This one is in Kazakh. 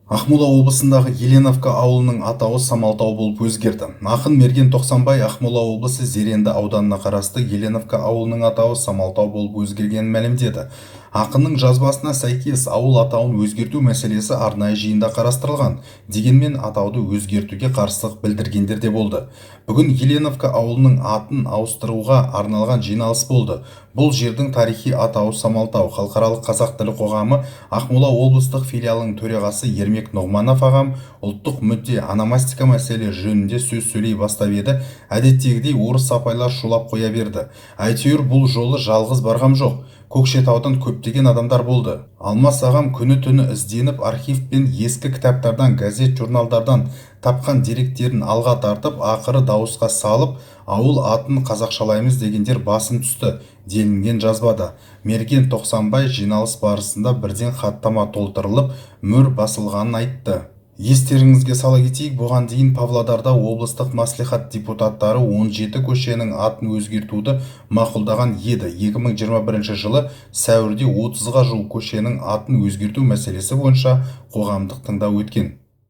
Ақмола облысындағы Еленовка ауылының атауы Самалтау болып өзгерді. Ақын Мерген Тоқсанбай Ақмола облысы Зеренді ауданына қарасты Еленовка ауылының атауы Самалтау болып өзгергенін мәлімдеді. Ақынның жазбасына сәйкес, ауыл атауын өзгерту мәселесі арнайы жиында қарастырылған. Дегенмен атауды өзгертуге қарсылық білдіргендер де болды. Бүгін Еленовка ауылының атын ауыстыруға арналған жиналыс болды. Бұл жердің тарихи атауы Самалтау. Халықаралық қазақ тілі қоғамы Ақмола облыстық филиалының төрағасы Ермек Нұғманов ағам ұлттық мүдде, ономастика мәселелері жөнінде сөз сөйлей бастап еді, әдеттегідей орыс апайлар шулап қоя берді. Әйтеуір бұл жолы жалғыз барғам жоқ. Көкшетаудан көптеген адамдар болды. Алмас ағам күні-түні ізденіп, архив пен ескі кітаптардан, газет-журналдардан тапқан деректерін алға тартып, ақыры дауысқа салып, ауыл атын қазақшалаймыз дегендер басым түсті, делінген жазбада. Мерген Тоқсанбай жиналыс барысында бірден хаттама толтырылып, мөр басылғанын айтты. Естеріңізге сала кетейік, бұған дейін Павлодарда облыстық мәслихат депутаттары 17 көшенің атын өзгертуді мақұлдаған еді. 2021 жылы сәуірде 30-ға жуық көшенің атын өзгерту мәселесі бойынша қоғамдық тыңдау өткен.